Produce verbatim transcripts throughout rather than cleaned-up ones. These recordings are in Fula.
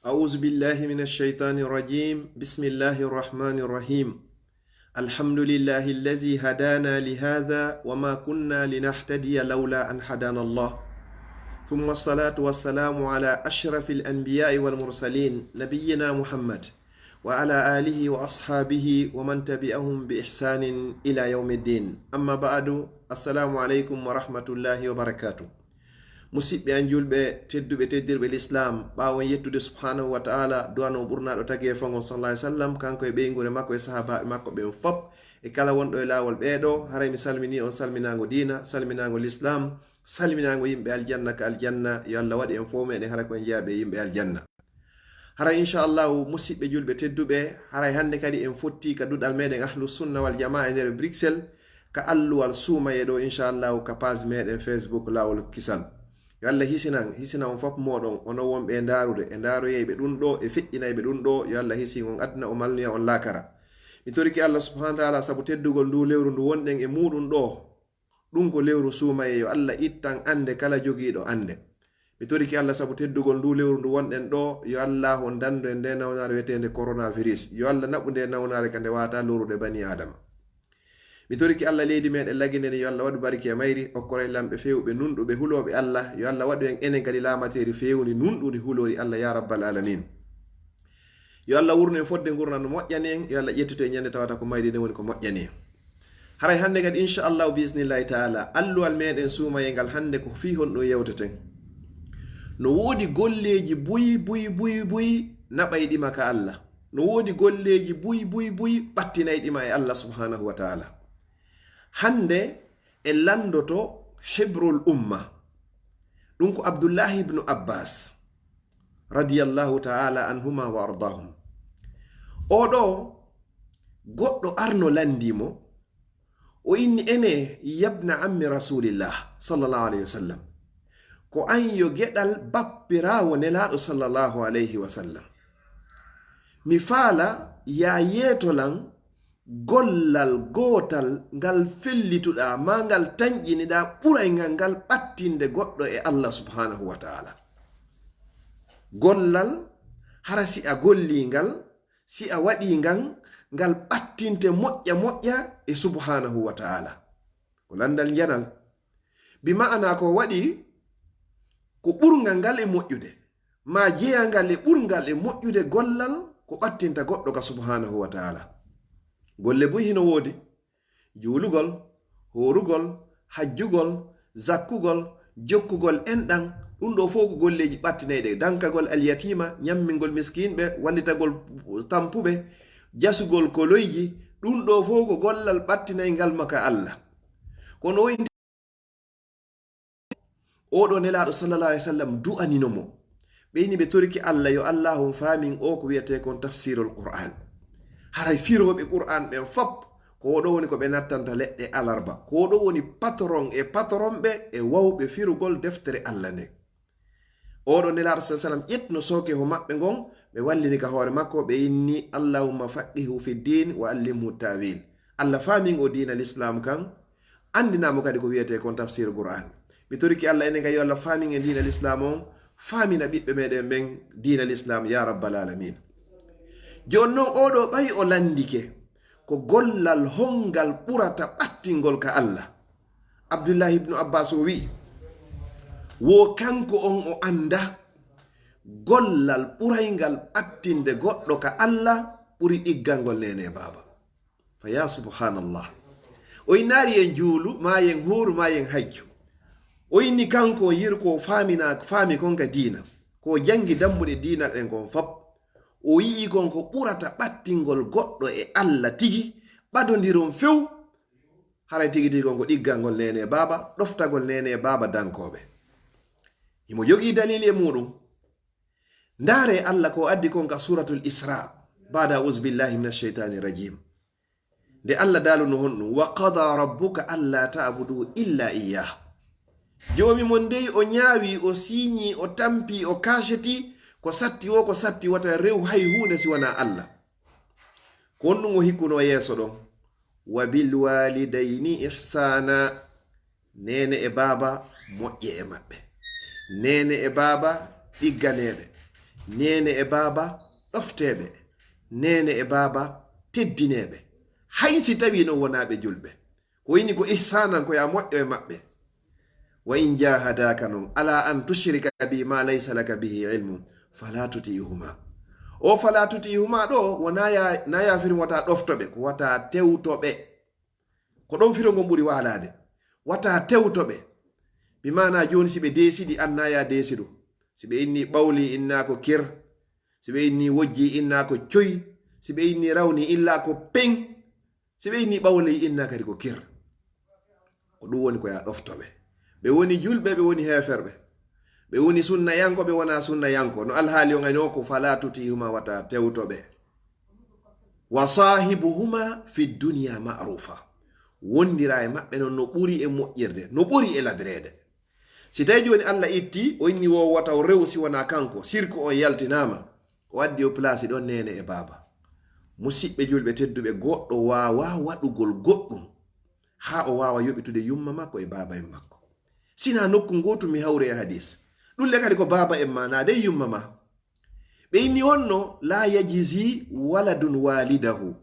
أعوذ بالله من الشيطان الرجيم. بسم الله الرحمن الرحيم. الحمد لله الذي هدانا لهذا وما كنا لنهتدي لولا أن هدانا الله. ثم الصلاة والسلام على أشرف الأنبياء والمرسلين نبينا محمد وعلى آله وأصحابه ومن تبعهم بإحسان إلى يوم الدين. أما بعد. السلام عليكم ورحمة الله وبركاته. Musiɓɓe an julɓe tedduɓe teddirɓe l'islam, ɓaawo on yettude subhanahu wa ta'ala, du'ano ɓurnaɗo tagee fo ngon sallallahu alaihi wasallam, kanko e ɓeynguure makko e sahaabaaɓe makko ɓen fop, e kala wonɗo e laawol ɓeeɗo, haray mi salmini on salminaango diina, salminaango l'islam, salminaango yimɓe aljanna ka aljanna. Yo Allah waɗu en fof meɗen hara ko en jeyaaɓe e yimɓe aljanna. Haray inchallahu, musiɓɓe julɓe tedduɓe, haray hannde kadi en fotti ka duɗal meɗen Ahlu Sunna wal Jamaa e nder Bruxelles, ka alluwal suumaye ɗo, inchallahu, ka page meɗen Facebook Laawol Kisal. Yo Allah hisinan, hisina on fop moɗon, onon wonɓe e ndaarude, e ndaaroyayɓe ɗum ɗo, e feƴƴinayɓe ɗum ɗo, yo Allah hisin on aduna, o malniya on laakara. Mi torike Allah subhanahu wa ta'ala sabu teddugol ndu lewru ndu wonɗen e muɗum ɗo. Ɗum ko lewru suumaye, yo Allah ittan annde kala jogiiɗo annde. Mi torike Allah sabu teddugol ndu lewru ndu wonɗen ɗo, yo Allah on dandu en nde nawnaare wiyeteende coronavirus. Yo Allah naɓu nde nawnaare ka nde waata lorude bani Adama. Mi torike Allah leydi meɗen Lagine ndi, yo Allah waɗu barke e mayri, okkora en laamɓe feewɓe, nunɗuɓe, hulooɓe Allah. Yo Allah waɗu en enen kadi laamateeri feewndi, nunɗundi, huloori Allah, ya rabbal alamin. Yo Allah wurnu en fodde ngurndan no moƴƴani en, yo Allah ƴettito en ñande tawata ko mayde nden woni ko moƴƴani en. Haray hannde kadi, inchallahu, bismillahi ta'ala, alluwal meɗen suumayel ngal hannde ko fii honɗum yewteten. No woodi golleeji buy, buy, buy, buy naɓayɗi ma ka Allah. No woodi golleeji buy, buy, buy ɓattinayɗi ma e Allah subhanahu wa ta'ala. Hannde en lanndoto hibrul umma. Ɗum ko Abdullahi ibnu Abbas, radiyallahu ta'ala anhuma wa ardahum. Oɗo goɗɗo arno lanndi mo, o inni, ene yabna ammi Rasulillah sallallahu alayhi wa sallam. Ko an yo geɗal bappiraawo Nelaaɗo sallallahu alayhi wa sallam. Mi faala ya yeeto lan gollal gootal ngal fellituɗaa, maa ngal tanƴiniɗaa ɓuray ngal, ngal ɓattinde goɗɗo e Allah subhanahu wa ta'ala. Gollal, hara si a gollii ngal, si a waɗii ngal, ngal ɓattinte moƴƴa moƴƴa e subhanahu wa ta'ala. Ko lanndal njanal. Bi ma'ana ko waɗi ko ɓurngal ngal e moƴƴude, maa jeyangal e ɓurngal e moƴƴude gollal ko ɓattinta goɗɗo ka subhanahu wa ta'ala. Golle buy hino woodi, juulugol, hoorugol, hajjugol, zakkugol, jokkugol enɗan, ɗum ɗo fof ko golleeji ɓattinayɗi, dankagol alyatiima, ñammingol miskinɓe, wallitagol tampuɓe, jasugol koloyji, ɗum ɗo fof ko gollal ɓattinayngal ma ka Allah. Kono o Oɗo Nelaaɗo sallallahu alaihi wasallam du'anino mo. Ɓe inni ɓe toriki Allah, yo Allah on faamin o ko wiyetee kon tafsirul Qur'an. Haray firooɓe Qur'an ɓen fop, ko oɗo woni ko ɓe nattanta leɗɗe alarba. Ko oɗo woni patron e patron ɓe e wawɓe firugol deftere Allah nden. Oɗo Nelaaɗo sallallahu alaihi wasallam ƴettuno sooke ho maɓɓe ngon, ɓe wallini ka hoore makko, ɓe inni, "Allahumma faqqihu fi din wa allimhu ta'wil." Allah faamin o diina l'islam kan, anndinaa mo kadi ko wiyetee kon tafsir Qur'an. Mi toriki Allah enen kadi yo Allah faamin en diina l'islam on, faamina ɓiɓɓe meɗen ɓen diina l'islam ya rabbal alamin. Jooni non oɗo ɓay o lanndike ko gollal hongal ɓurata ɓattingol ka Allah. Abdullahi ibnu Abbas o wi'i, wo kanko on o annda gollal ɓurayngal ɓattinde goɗɗo ka Allah ɓuri ɗiggangol neene e baaba. Fa ya subhanallah. O innaari yen juulu, maa yen hooru, maa yen hajju. O inni kanko o yir ko faamina, faami kon ka diina. Ko janngi dambuɗe diina ɗen kon fop. O yi'i kon ko ɓurata ɓattingol goɗɗo e Allah tigi, ɓadondiron few. Haray tigi tigi kon ko ɗiggangol neene e baaba, ɗoftagol neene e baaba dankooɓe. Himo jogii dalili e muɗum. Ndaare Allah ko addi kon ka Suratul Isra, baada auzu billahi minash shaytani rajim. Nde Allah daaluno honɗum, "Wa qada rabbuka alla ta'budu illa iyyah." Joomi mon dey o ñaawi, o siiñi, o tampi, o kaaceti, ko satti wo, ko satti wata rew hay huunde si wanaa Allah. Ko honɗum o hikkuno yeeso ɗon? "Wa bil walidayni ihsana." Neene e baaba moƴƴe e maɓɓe. Neene e baaba ɗigganeeɓe. Neene e baaba, ɗofteeɓe. Neene e baaba, teddineeɓe. Hay si tawii non wonaa ɓe julɓe. Ko inni ko ihsaanan, ko yo a moƴƴo e maɓɓe. Wa in jahadaka non, ala an tushrika bi ma laysa laka bihi ilmun, fala tuti'huma. O fala tuti'huma ɗo, wonaa ya, na ya firi wata ɗoftoɓe, ko wata tewtoɓe. Ko ɗon firo ngon ɓuri waalaade. Wata tewtoɓe. Bi maana jooni si ɓe deesidi, an na ya deesidu. Si ɓe inni ɓawli, inna ko kir. Si ɓe inni wojji, inna ko coy. Si ɓe inni rawni, illa ko peŋ. Si ɓe inni ɓawli, inna kadi ko kir. Ko ɗum woni ko ya ɗoftoɓe. Ɓe woni julɓe, ɓe woni heeferɓe. Ɓe woni sunnayanko, ɓe wona sunnayanko. No alhaali on ayno ko fala tuti'huma, wata tewtoɓe. Wa sahibuhuma fi dunya ma'rufa. Wondira e maɓɓe non no ɓuri e moƴƴirde, no ɓuri e labireede. Si tawi jooni Allah itti, o inni wo wata o rewu si wona kanko, sirku o yaltinaama, o addi o place ɗon neene e baaba. Musiɓɓe julɓe tedduɓe, goɗɗo waawa waɗugol goɗɗum haa o waawa yoɓitude yumma makko e baaba en makko. Sina nokku ngootu mi hawre e hadis. Ɗum le kadi ko baaba en ma, na dey yumma ma. Ɓe inni wonno, la yajzi waladun walidahu.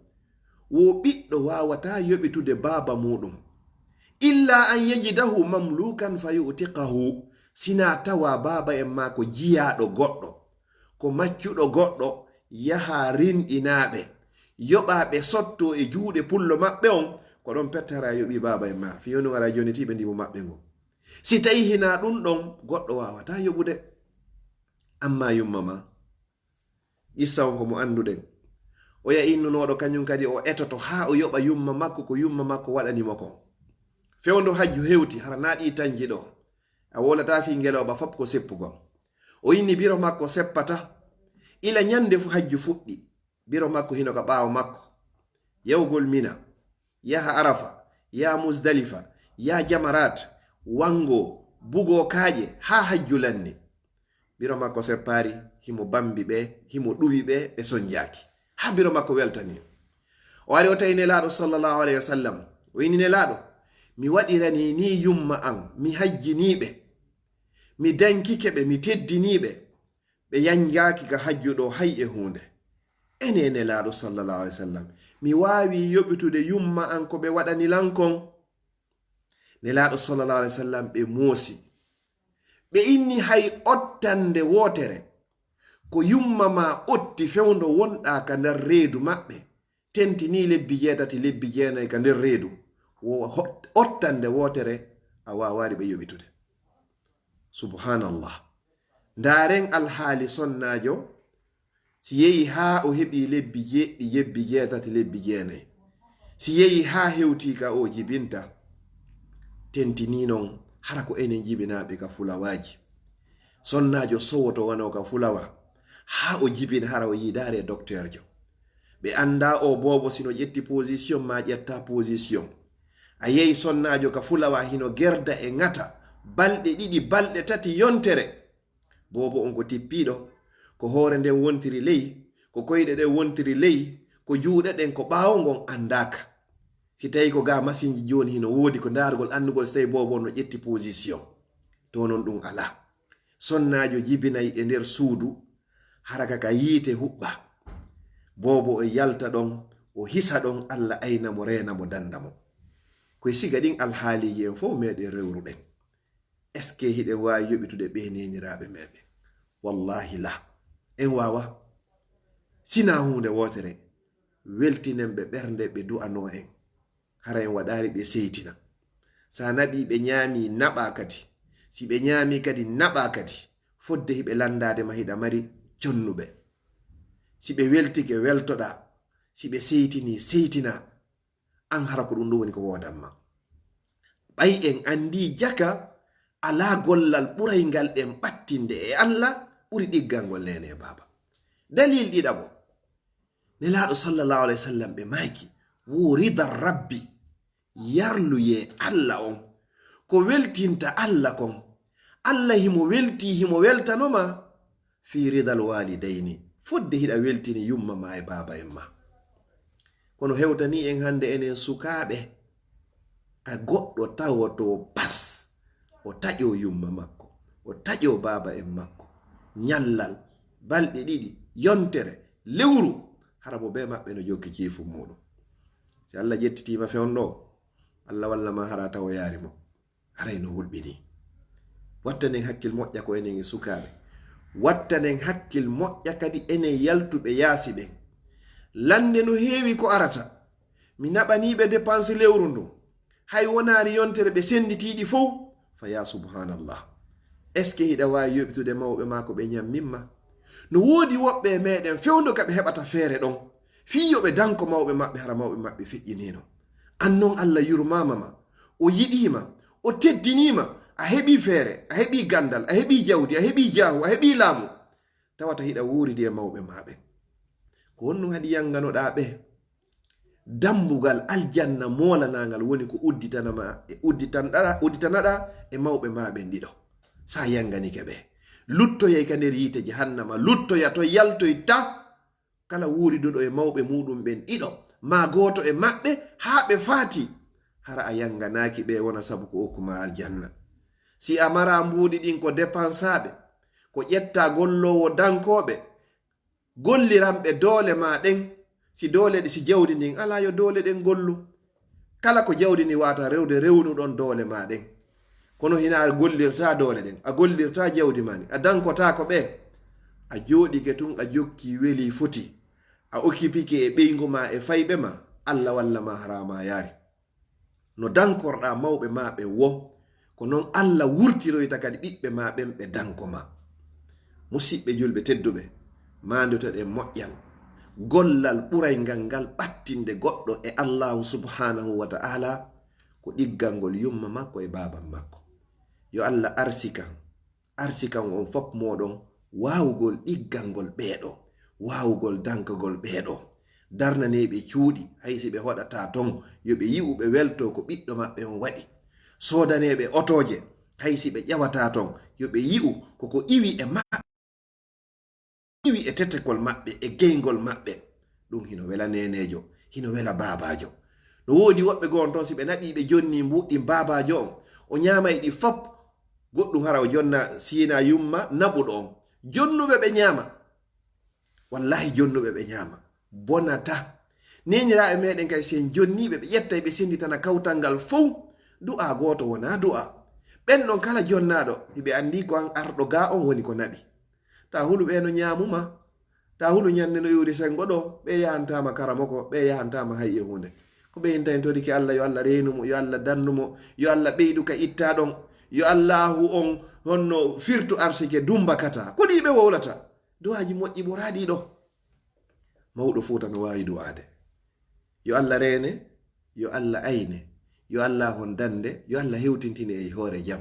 Wo ɓiɗɗo waawata yoɓitude baaba muɗum. Illa an yajidahu mamlukan fa yu'tiqahu. Sina tawa baaba en ma ko jiyaaɗo goɗɗo, ko maccuɗo goɗɗo, yaha rinɗinaaɓe, yoɓa ɓe sotto e juuɗe pullo maɓɓe on, ko ɗon pettara yoɓi baaba en ma. Fiyonu wara jooni ti ɓe ndimo maɓɓe ngo. Si tawi hina ɗum ɗon, goɗɗo waawata yoɓude. Amma yumma ma, qissa on ko mo annduɗen. Oya innunooɗo kañum kadi o etoto haa o yoɓa yumma makko ko yumma makko waɗani mo kon. Fewndo hajju hewti, hara na ɗi tanji ɗo. A wowlata fii ngelooba fop ko seppugol. O inni biro makko seppata. Ila ñande fu hajju fuɗɗi. Biro makko hino ka ɓaawo makko. Yawgol Mina, yaha Arafa, yaha Musdalifa, yaha Jamarat, wango, bugo kaaƴe, haa hajju lanni. Biro makko seppaari, himo bambi ɓe, himo ɗuwi ɓe, ɓe sonjaaki. Haa biro makko weltani. O ari o tawi Nelaaɗo sallallahu alayhi wa sallam. O inni Nelaaɗo, mi waɗirani ni yumma an, mi hajjini ɓe. Mi dankike ɓe, mi teddini ɓe. Ɓe yanjaaki ka hajju ɗo hay e huunde. Ene Nelaaɗo sallallahu alayhi wa sallam, mi waawi yoɓitude yumma an ko ɓe waɗani lan kon? Nelaaɗo sallallahu alayhi wa sallam ɓe moosi. Ɓe inni hay ottande wootere ko yumma ma otti fewndo wonɗa ka nder reedu maɓɓe, tentini lebbi jeetati, lebbi jeenayi ka nder reedu, wo hot-, ottande wootere a waawaari ɓe yoɓitude. Subhanallah. Ndaaren alhaali sonnaajo, si yehi haa o heɓi lebbi jeeɗiɗi, lebbi jeetati, lebbi jeenayi. Si yehi haa hewti ka o jibinta, tentini non hara ko enen jibinaaɓe ka fulawaaji. Sonnaajo sowoto wano ka fulawa, haa o jibina hara o yiidaare e dokteerjo. Ɓe annda o boobo sino ƴetti position ma ƴetta position. A yehi sonnaajo ka fulawa hino gerda e ŋata, balɗe ɗiɗi, balɗe tati yontere. Boobo on ko tippiiɗo, ko hoore nden wontiri ley, ko koyɗe ɗen wontiri ley, ko juuɗe ɗen, ko ɓaawo ngon anndaaka. Si tawi ko ga masinji jooni hino woodi ko ndaargol anndugol si tawi boobo on no ƴetti position. To non ɗum alaa. Sonnaajo jibinay e nder suudu, hara ka ka yiite huɓɓa. Boobo o yalta ɗon, o hisa ɗon, Allah ayna mo, reena mo, danda mo. Koye siga ɗin alhaaliiji en fof meɗen rewruɗen. Est-ce que hiɗen waawi yoɓitude ɓee neeniraaɓe meɗen? Wallahi la. En waawa. Sina huunde wootere, weltinen ɓe ɓernde, ɓe du'anoo en. Hara en waɗaari ɓe seytina. Sa naɓi ɓe ñaami, naɓa kadi. Si ɓe ñaami kadi, naɓa kadi. Fodde hiɓe lanndaade ma hiɗa mari connuɓe. Si ɓe weltike, weltoɗa. Si ɓe seytini, seytina. An hara ko ɗum ɗum woni ko woodan ma. Ɓay en anndi jaka alaa gollal ɓuray ngal ɗen ɓattinde e Allah ɓuri ɗiggal ngol neene e baaba. Dalil ɗiɗaɓo, Nelaaɗo sallallahu alayhi wa sallam ɓe maaki, wo ridar rabbi, yarluyee Allah on. Ko weltinta Allah kon. Allah himo welti, himo weltanoma fi ridal walidayni. Fodde hiɗa weltini yumma ma e baaba en ma. Kono hewtani en hannde enen sukaaɓe, a goɗɗo tawoto bas, o taƴo yumma makko, o taƴo baaba en makko, ñallal, balɗe ɗiɗi, yontere, lewru, hara mo bee maɓɓe no jokki ciifu muuɗum. Si Allah ƴettitiima fewndo, Allah walla ma hara taw o yaari mo. Haray no hulɓinii. Wattanen hakkil moƴƴa ko enen e sukaaɓe. Wattanen hakkil moƴƴa kadi enen yaltuɓe yaasi ɓen. Lannde no heewi ko arata. Mi naɓanii ɓe dépense lewru ndun. Hay wonaali yontere ɓe sennditii ɗi fow. Fa yaa subhaanallah. Est-ce que hiɗa waawi yoɓitude mawɓe maa ko ɓe ɲammimma? No woodi woɓɓe e meɗen fewndo ka ɓe heɓata feere ɗon. Fii yo ɓe danko mawɓe maɓɓe, hara mawɓe maɓɓe feƴƴiniino. An non Allah yurmaama ma, o yiɗii ma, o teddinii ma, a heɓii feere, a heɓii ganndal, a heɓii jawdi, a heɓii jaahu, a heɓii laamu. Tawata hiɗa wuuridi e mawɓe maa ɓen. Ko honɗum haɗi yannganoɗaa ɓe? Dambugal aljanna moolanaangal woni ko udditana ma, e udditanaɗaa, udditanaɗaa e mawɓe maa ɓen ɗiɗo. Sa yannganike ɓe, luttoyay ka nder yiite jahannama, luttoya to yaltoyta. Kala wuuriduɗo e mawɓe muuɗum ɓen ɗiɗo, maa gooto e maɓɓe, haa ɓe faati, hara a yannganaaki ɓe wona sabu ko okku ma aljanna. Si a maraa mbuuɗi ɗin ko depensaaɓe, ko ƴettaa golloowo dankooɓe, golliranɓe doole maa ɗen, si doole ɗi, si jawdi ndin alaa, yo doole ɗen gollu. Kala ko jawdi ndin waata rewde, rewnuɗon doole maa ɗen. Kono hinaa a gollirtaa doole ɗen, a gollirtaa jawdi maa ndin, a dankotaako ɓe. A jooɗike tun, a jokki weli foti. A occupike e ɓeyngu maa e fayɓe maa, Allah walla ma hara ma yaari. No dankorɗaa mawɓe maa ɓen wo, ko non Allah wurtiroyta kadi ɓiɓɓe maa ɓen ɓe danko ma. Musiɓɓe julɓe tedduɓe, maandotoɗen moƴƴal. Gollal ɓurayngal ngal ɓattinde goɗɗo e Allaahu subhaanahu wa ta'aala, ko ɗiggangol yumma makko e baaban makko. Yo Allah arsikan, arsikan on fop mooɗon waawugol ɗiggangol ɓeeɗo, waawugol dankagol ɓeeɗo. Darnaneeɓe cuuɗi, hay si ɓe hoɗataa ton, yo ɓe yi'u ɓe weltoo ko ɓiɗɗo maɓɓe on waɗi. Soodaneeɓe otooje, hay si ɓe ƴawataa ton, yo ɓe yi'u ko ko iwi e maɓɓe, iwi e tetekol maɓɓe, e geyngol maɓɓe. Ɗum hino wela neeneejo, hino wela baabaajo. No woodi woɓɓe goo on ton, si ɓe naɓii ɓe jonnii mbuuɗi baabaajo on, o ɲaamay ɗi fop. Goɗɗum hara o jonna siina yumma naɓuɗo on. Jonnuɓe ɓe ɲaama. Wallahi, jonnuɓe ɓe ɲaama. Bonata. Neeniraaɓe meɗen kay, si en jonniiɓe, ɓe ƴettay ɓe sennditana kawtal ngal fow. Du'a gooto wonaa du'a. Ɓen ɗon kala jonnaaɗo, hiɓe anndi ko an arɗo gaa on woni ko naɓi. Taa hulu ɓee no ɲaamuma. Taa hulu ɲannde no iwri senngo ɗoo, ɓee yahantaama karamoko, ɓee yahantaama hay e huunde. Ko ɓe inta en torike Allah, yo Allah reenu mo, yo Allah dannu mo, yo Allah ɓeydu ka ittaa ɗon, yo Allaahu on honno firtu arsike dumbakata. Ko ɗi ɓe wowlata. Du'aaji moƴƴi ɓuraaɗi ɗoo. Mawɗo Fuuta no waawi du'aade. Yo Allah reene, yo Allah ayne, yo Allah hon dande, yo Allah hewtintine e hoore jam.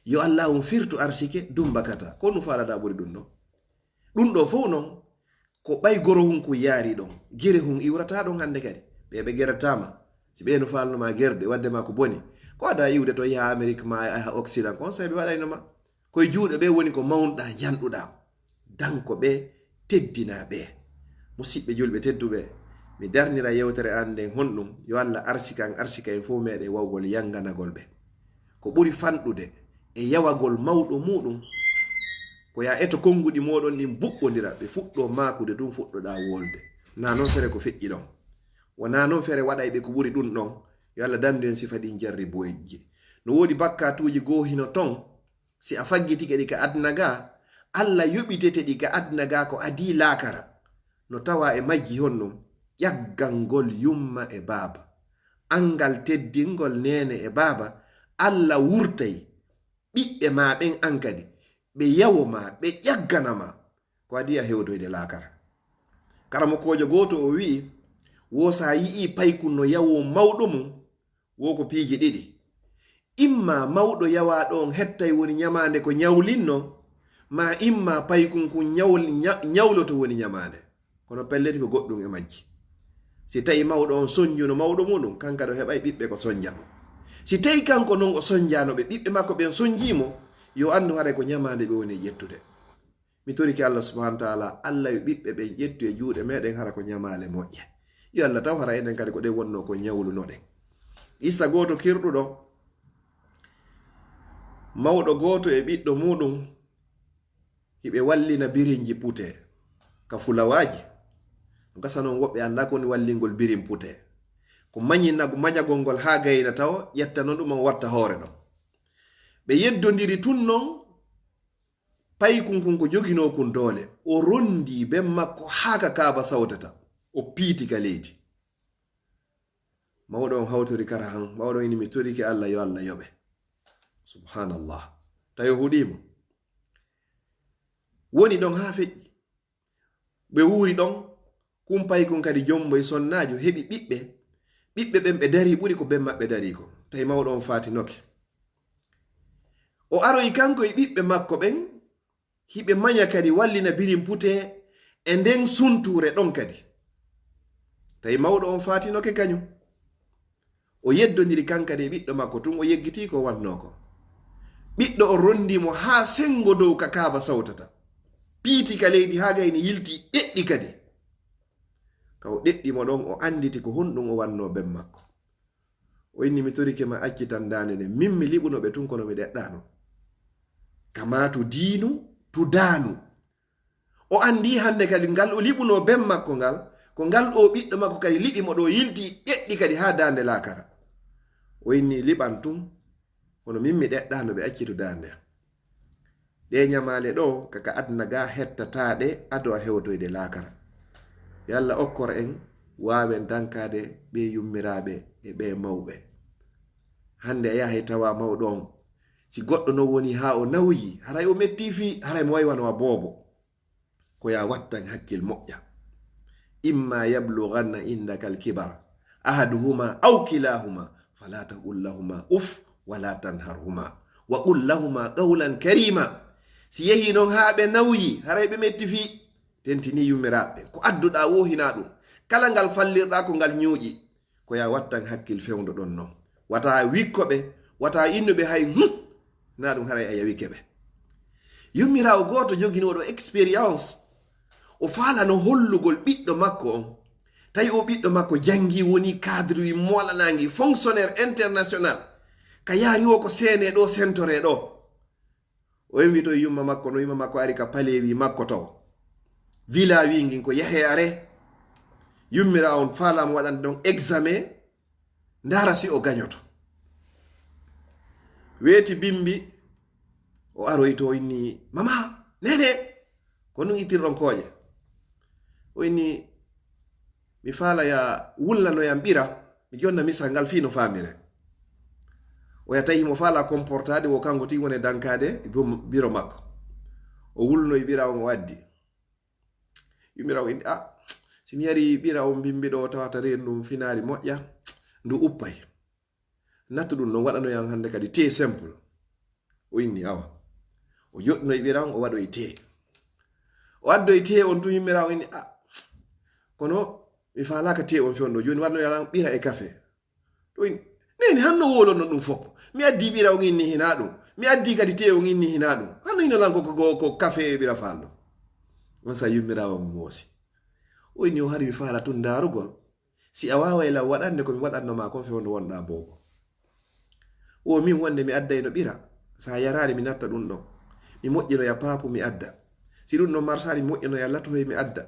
Yo Allah on firtu arsike dumbakata. Ko nu faalata ɓuri ɗum ɗon? Ɗum ɗoo fow non, ko ɓay goro hun kun yaari ɗon. Gere hun iwrataa ɗon hannde kadi. Ɓe ɓe gerataama. Si ɓe no faalno ma gerde, wadde ma ko boni. Ko aɗa iwde to yaha Amerique ma, yaha Occident, kon sey ɓe waɗayno ma. Koye juuɗe ɓe woni ko mawnɗaa, njanɗuɗaa. Danko ɓe, teddinaa ɓe. Musiɓɓe julɓe tedduɓe, mi darnira yewtere an nden honɗum, yo Allah arsika an, arsika en fow meɗen wawgol yanganagol ɓe. Ko ɓuri fanɗude e yawagol mawɗo muɗum, ko ya eto konnguɗi moɗon ɗin buɓɓondira, ɓe fuɗɗo maakude tun fuɗɗoɗaa wolde. Na non fere ko feƴƴi ɗon. Wona non fere waɗay ɓe ko ɓuri ɗun ɗon. Yo Allah dandu en sifa ɗin jarribuweeji. No woodi bakkatuuji goo hino ton, si a faggitike ɗi ka aduna ga, Allah yoɓitete ɗi ka aduna ga ko adii laakara. No tawa e majji honno? Ƴaggangol yumma e baaba. Angal teddingol neene e baaba, Allah wurtay ɓiɓɓe ma ɓen an kadi, ɓe yawo ma, ɓe ƴaggana ma. Ko adii a hewtoyde laakara. Karamokoojo gooto o wi'i, wo sa yi'ii paykun no yawo mawɗo mum, wo ko piiji ɗiɗi. Imma mawɗo yawaaɗo on hettay woni ɲamaande ko ɲawlinno, ma imma paykun kun ɲawl-, ɲa-, ɲawloto woni ɲamaande. Kono pelleti ko goɗɗum e majji. Si tawi mawɗo on sonjuno mawɗo muɗum, kanka ɗo heɓay ɓiɓɓe ko sonja mo. Si tawi kanko non o sonjaano ɓe, ɓiɓɓe makko ɓen sonjii mo, yo anndu haray ko ɲamaande ɓe woni e ƴettude. Mi torike Allah subhanahu wa ta'ala, Allah yo ɓiɓɓe ɓen ƴettu e juuɗe meɗen hara ko ɲamaale moƴƴe. Yo Allah taw hara enen kadi ko ɗen wonno ko ɲawlunoɗen. Qissa gooto kirɗuɗo, mawɗo gooto e ɓiɗɗo muɗum, Hiɓe wallina birinji pute ka fulawaaji. Gasa noon woɓɓe anndaa ko woni wallingol birin pute. Ko mañi nagu mañagol ngol haa gayna tawo, ƴetta noon ɗum on watta hoore ɗon. Ɓe yeddondiri tun noon, paykun kun ko joginoo kun doole. O rondi ben makko haa ka kaaba sawtata. O piiti ka leydi. Mawɗo on hawtori kara han. Mawɗo on inni, "Mi torike Allah, yo Allah yoɓe." Subhanallah. Tawi o huɗii mo. Woni ɗon haa feƴƴi. Ɓe wuuri ɗon. Kumpay kun kadi jombo e sonnaajo heɓi ɓiɓɓe. Ɓiɓɓe ɓen ɓe darii ɓuri ko ben maɓɓe darii ko. Tawi mawɗo on faatinoke. O aroyi kanko e ɓiɓɓe makko ɓen, hiɓe maña kadi wallina birin pute e nden suntuure ɗon kadi. Tawi mawɗo on faatinoke kañum. O yeddondiri kan kadi e ɓiɗɗo makko tun, o yeggitii ko wannoo ko. Ɓiɗɗo on rondi mo haa sengo dow ka kaaba sawtata. Piiti ka leydi haa gayni yilti ɗeɗɗi kadi. Ka o ɗeɗɗi mo ɗon, o anditi ko honɗum o wannoo ben makko. O inni, "Mi torike ma, accitan daande nden. Min mi liɓuno ɓe tun, kono mi ɗeɗɗaano. Kama tu diinu, tu daanu." O andi hande kadi ngal o liɓuno ben makko ngal, ko ngal o ɓiɗɗo makko kadi liɓi mo ɗo, yilti ɗeɗɗi kadi haa daande laakara. O inni, "Liɓan tun, kono min mi ɗeɗɗaano ɓe, accitu daande." Ɗe ñamaale ɗo, kaka aduna ga hettataɗe, ado a hewtoyde laakara. Yo Allah okkor en waawen dankaade ɓe yummiraaɓe e ɓe mawɓe. Hande a yahay tawa mawɗo on, si goɗɗo non woni haa o nawyi, haray o metti fii, haray mo waywano a boobo. Ko ya wattan hakkil moƴƴa. "Imma yablughanna indaka al-kibara ahaduhuma aw kilahuma fala taqul lahuma uff wala tanharhuma wa qul lahuma qawlan karima." Si yehi non haa ɓe nawyi, haray ɓe metti fii. Tentini yummiraaɓe, ko adduɗaa woo hinaa ɗum. Kala ngal fallirɗaa ko ngal ñuuƴi. Ko ya wattan hakkil fewndo ɗon non. Wata wikko ɓe, wata innu ɓe hay, hum, na ɗum haray a yawike ɓe. Yummiraawo gooto joginooɗo expérience, o faalano hollugol ɓiɗɗo makko on. Tawi o ɓiɗɗo makko janngi, woni cadre wi moolanaangi, fonctionnaire international. Ka yaari o ko seenee ɗo, sentore ɗo. O yimmi to yumma makko, no yumma makko ari ka palewi makko to. Villa wi ngin ko yahe are. Yummira on faalama waɗande ɗon examen. Ndaara si o gañoto. Weeti bimbi, o aroyi to, o inni, "Mama, nene, ko nun ittirɗon kooƴe?" O inni, "Mi faala ya wullanoyam ɓira, mi jonna misal ngal fii no faamire." O ya tawi himo faala comportaade wo kanko tigi woni dankaade biro makko. O wulnoyi ɓira on, o addi. Yumira o inni, "Ah, si mi yari ɓira on bimbi ɗo tawata reen ɗum finaari moƴƴa, ndu uppay. Nattu ɗum ɗon waɗanoyam hande kadi tee simple." O inni, awa. O joɗɗinoyi ɓira on, o waɗoyi tee. O addoyi tee on tun, yumira o inni, "Ah, kono mi faalaaka tee on fewndo. Jooni waɗanoyam ɓira e kafe." Ɗum inni, "Neni, hanno wowlonno ɗum fof. Mi addi ɓira on inni hinaa ɗum. Mi addi kadi tee on inni hinaa ɗum. Hanno hino lan ko, ko, ko, ko kafe e ɓira faalɗo." On sa yumira on moosi. O inni, "O hari mi faala tun ndaarugol. Si a waaway lan waɗande ko mi waɗanno ma kon fewndo wonɗaa boobo. Wo min wonde mi addayno ɓira, sa yaraali mi natta ɗum ɗon. Mi moƴƴinoya paapu mi adda. Si ɗum ɗon marsaali mi moƴƴinoya latoy mi adda.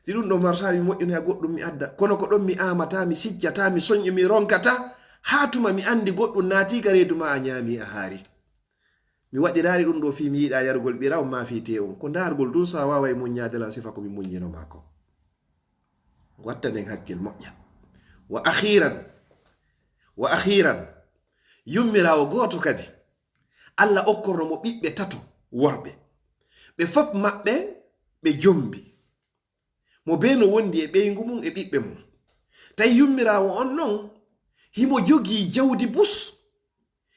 Si ɗum ɗon marsaali mi moƴƴinoya goɗɗum mi adda. Kono ko ɗon mi aamata, mi siccata, mi soñƴo, mi ronkata, haa tuma mi andi goɗɗum naati ka reedu ma a ñaami a haari. Mi waɗiraali ɗum ɗo fii mi yiɗa yarugol ɓira on maa fii tee on. Ko ndaargol tun sa waaway muññaade lan sifa ko mi muññino ma ko." Wattanen hakkil moƴƴa. Wa akhiran, wa akhiran, yummiraawo gooto kadi, Allah okkorno mo ɓiɓɓe tato worɓe. Ɓe fop maɓɓe, ɓe jombi. Mo bee no wondi e ɓeyngu mum e ɓiɓɓe mum. Tawi yummiraawo on non, himo jogii jawdi bus.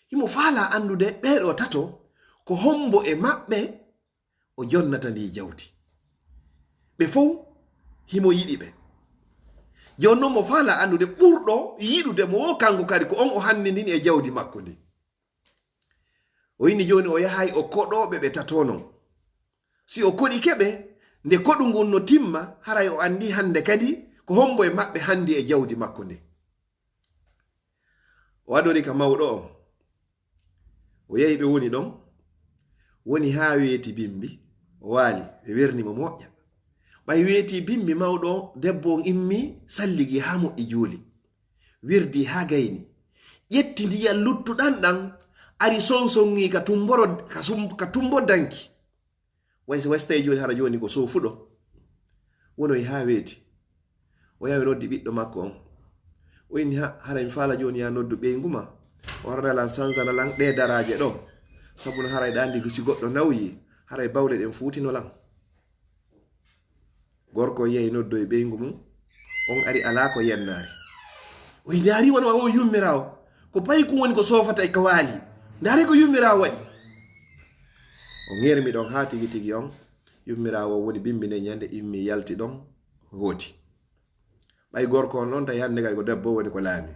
Himo faalaa anndude ɓee ɗoo tato ko hombo e maɓɓe o jonnata ndii jawdi. Ɓe fow himo yiɗi ɓe. Jooni non mo faalaa anndude ɓurɗo yiɗude mo wo kanko kadi ko on o hanndindini e jawdi makko ndin. O inni jooni o yahay o koɗoo ɓe ɓe tato non. Si o koɗike ɓe, nde koɗu ngun no timma, haray o anndi hannde kadi ko hombo e maɓɓe hanndi e jawdi makko ndin. O adori ka mawɗo on. O yahi ɓe woni ɗon. Woni haa weeti bimbi. O waali, ɓe werni mo moƴƴa. Ɓay weeti bimbi mawɗo debbo on immi, salligi haa moƴƴi juuli. Wirdi haa gayni. Ƴetti ndiyan luttuɗan ɗan, ari sonsonŋi ka tumboro, ka sum-, ka tumbo danki. Way si, way si tawi jooni hara jooni ko soofuɗo. Wonoy haa weeti. O yawi noddi ɓiɗɗo makko on. O inni, "Ha, haray mi faala jooni ya noddu ɓeyngu ma. O arana lan sansana lan ɗee daraaje ɗo. Sabu no haray ɗa anndi si goɗɗo nawyi, haray bawle ɗen fuutino lan." Gorko on yehi noddoyi ɓeyngu mum. On ari alaa ko yennaari. O ndaari wano o yummiraawo. Ko paykun woni ko soofata e ka waali. Ndaare ko yummiraawo waɗi. O ŋermi ɗon haa tigi tigi on. Yummiraawo on woni bimbi nden ɲande immi yalti ɗon hooti. Ɓay gorko on ɗon tawi hannde kadi ko debbo woni ko laami.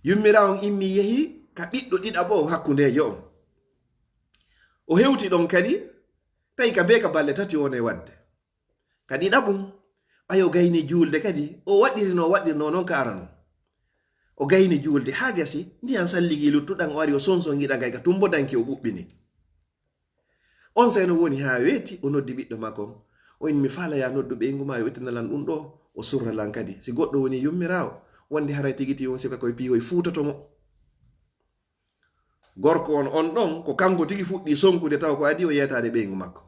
Yummiraawo on immi yehi ka ɓiɗɗo ɗiɗaɓo on hakkundeejo on. O hewti ɗon kadi, tawi ka bee ka balɗe tati woni e waɗde. Ka ɗiɗaɓum, ɓay o gayni juulde kadi, o waɗiri no waɗirno non ka arano. O gayni juulde haa gasi, ndiyan salligi luttuɗan, o ari o sonsongi ɗan kay ka tumbo danki o ɓuɓɓini. Onsay no woni haa weeti, o noddi ɓiɗɗo makko on. O inni, "Mi faala ya noddu ɓeyngu ma, yo ittina lan ɗum ɗo, o surra lan kadi. Si goɗɗo woni yummiraawo, wonde haray tigi tigi on sika koye piihoy fuutoto mo." Gorko on, on ɗon, ko kanko tigi fuɗɗi sonkude taw ko adii o yeetaade ɓeyngu makko.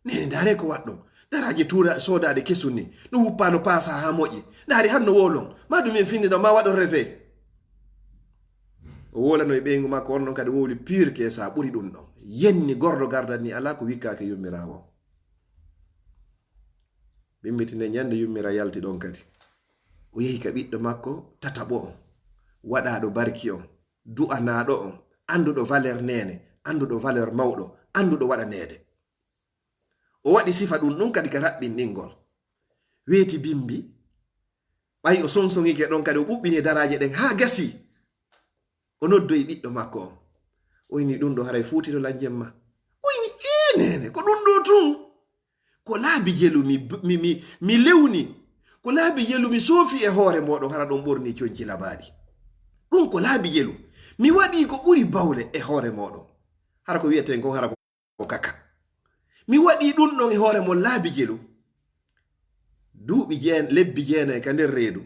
"Neene, ndaare ko waɗɗon. Daraaje tuura soodaade kesun ni. No wuppaa no paasaa haa moƴƴi. Ndaare han no woolon. Maa ɗum en finndino, maa waɗon rêve." O woolano e ɓeyngu makko on ɗon kadi wowli pur que ça ɓuri ɗum ɗon. Yenni gordo gardan ni alaa ko wikkaaki yummiraawo. Ɓimmitinde ɲande yummira yalti ɗon kadi. O yehi ka ɓiɗɗo makko tataɓo on, waɗaaɗo barki on, du'anaaɗo on, annduɗo valeur neene, annduɗo valeur mawɗo, annduɗo waɗaneede. O waɗi sifa ɗum ɗum kadi ka raɓɓinɗingol. Weeti bimbi, ɓay o sonsongike ɗon kadi, o ɓuɓɓini daraaje ɗen haa gasi. O noddoyi ɓiɗɗo makko on. O inni, "Ɗum ɗo haray fuutino lan jemma." O inni, "Ee, neene, ko ɗum ɗo tun. Ko laabi jelu mi, mi, mi, mi lewni. Ko laabi jelu mi soofi e hoore mooɗon, hara ɗon ɓorni conci labaaɗi. Ɗum ko laabi jelu. Mi waɗi ko ɓuri bawle e hoore mooɗon. Hara ko wi'eten kon, hara ko kaka. Mi waɗi ɗum ɗon e hoore mon laabi jelu. Duuɓi jeen-, lebbi jeenay ka nder reedu.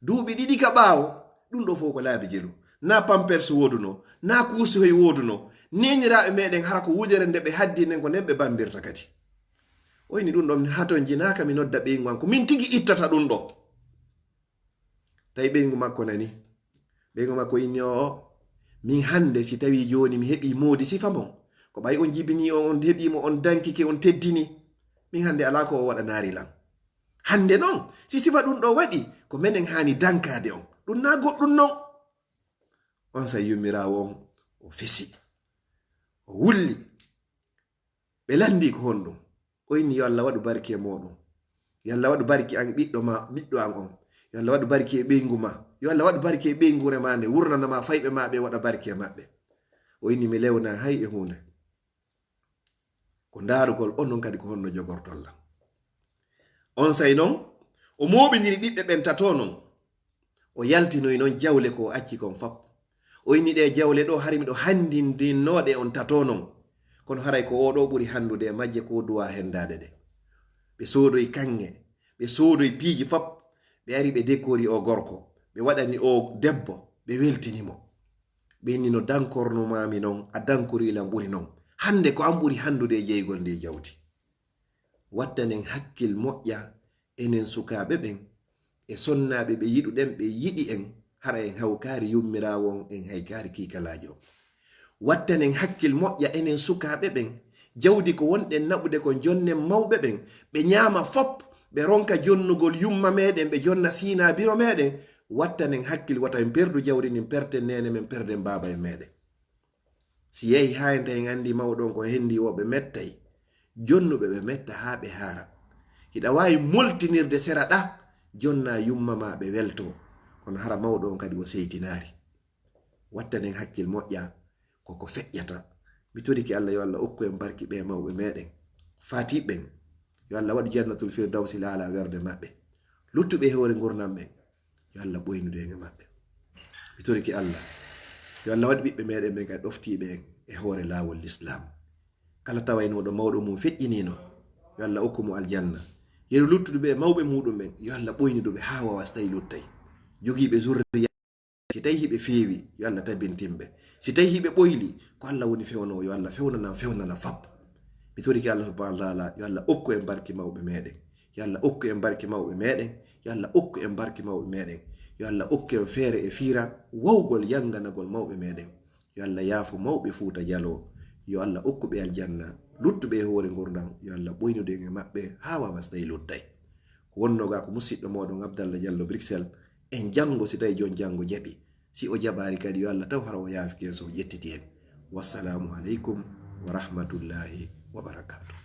Duuɓi ɗiɗi ka ɓaawo, ɗum ɗo fof ko laabi jelu. Naa pampers wooduno, naa kuusi hoy wooduno. Neeniraaɓe meɗen hara ko wudere nde ɓe haddi nden ko nden ɓe bambirta kadi." O inni, "Ɗum ɗon mi hatonjinaaka, mi nodda ɓeyngu an. Ko min tigi ittata ɗum ɗo." Tawi ɓeyngu makko nani. Ɓeyngu makko inni, "Oo, min hannde si tawii jooni mi heɓii moodi sifa mon, ko ɓay on jibinii on, on heɓii mo, on dankike, on teddini. Min hannde alaa ko o waɗanaari lan. Hannde non, si sifa ɗum ɗo waɗi, ko menen haani dankaade on. Ɗum naa goɗɗum non." Onsay yummiraawo on, o fesi, o wulli. Ɓe lanndii ko honɗum. O inni, "Yo Allah waɗu barki e mooɗum. Yo Allah waɗu barki an ɓiɗɗo ma, ɓiɗɗo an on. Yo Allah waɗu barki e ɓeyngu ma. Yo Allah waɗu barki e ɓeynguure ma nde, wurnana ma fayɓe ma ɓe, waɗa barki e maɓɓe." O inni, "Mi lewna hay e huunde. Ko ndaarugol onon kadi ko honno jogorton lan." Onsay non, o mooɓindiri ɓiɓɓe ɓen tato non. O yaltinoyi non jawle ko o acci kon fop. O inni, "Ɗee jawle ɗoo, hari miɗo hanndindinnooɗe on tato non. Kono haray ko oo ɗoo ɓuri hanndude e majje, ko duwaa henndaade ɗe." Ɓe soodoyi kaŋŋe, ɓe soodoyi piiji fop. Ɓe ari ɓe dekori oo gorko, ɓe waɗani oo debbo, ɓe weltini mo. Ɓe inni, "No dankorno maami non, a dankori lan ɓuri non. Hannde ko an ɓuri hanndude e jeygol nde jawdi." Wattanen hakkil moƴƴa enen sukaaɓe ɓen e sonnaaɓe ɓe yiɗuɗen, ɓe yiɗi en, hara en haw kaari yummiraawo on, en hay kaari kiikalaajo on. Wattanen hakkil moƴƴa enen sukaaɓe ɓen, jawdi ko wonɗen naɓude kon jonnen mawɓe ɓen, ɓe ɲaama fop, ɓe ronka jonnugol yumma meɗen, ɓe jonna siinaa biro meɗen. Wattanen hakkil, wata en perdu jawdi ndin, perten neene men, perden baaba en meɗen. Si yehi haa en tawi en anndi mawɗo on ko hendi woɓɓe mettay, jonnuɓe ɓe metta haa ɓe haara. Hiɗa waawi moltinirde sera ɗa, jonna yumma ma ɓe welto. Kono hara mawɗo on kadi o seytinaari. Wattanen hakkil moƴƴa, ko ko feƴƴata. Mi torike Allah, yo Allah okku en barki ɓe mawɓe meɗen. Faati ɓen, yo Allah waɗu jannatul firdawsi laala werde maɓɓe. Luttuɓe e hoore ngurndan ɓen, yo Allah ɓoynude en e maɓɓe. Mi torike Allah, yo Allah waɗu ɓiɓɓe meɗen ɓen kadi ɗoftiiɓe en e hoore laawol Lislaam. Kala tawaynooɗo mawɗo mum feƴƴiniino, yo Allah okku mo aljanna. Yeru luttuɓe ɓe mawɓe muɗum ɓen, yo Allah ɓoynu ɓe haa wawa so tawi luttay. Jogiiɓe zurriya, si tawi hiɓe feewi, yo Allah tabintin ɓe. Si tawi hiɓe ɓoyli, ko Allah woni fewnowo, yo Allah fewnana, fewnana fap. Mi torike Allah subhanahu wa taala, yo Allah okku en barke mawɓe meɗen. Yo Allah okku en barke mawɓe meɗen. Yo Allah okku en barke mawɓe meɗen. Yo Allah okku en feere e fiira, wawgol yanganagol mawɓe meɗen. Yo Allah yaafo mawɓe Fuuta Jaloo. Yo Allah okku ɓe aljanna. Luttuɓe e hoore ngurndan, yo Allah ɓoynude en e maɓɓe haa wawa so tawi luttay. Ko wonno ga ko musiɗɗo moɗon Abdallah Jallo Bruxelles. En janngo si tawi jon janngo jaɓi. Si o jaɓaari kadi, yo Allah taw hara o yaafike en, so o ƴettiti en. Wassalamu aleykum wa rahmatullahi wa barakatuh.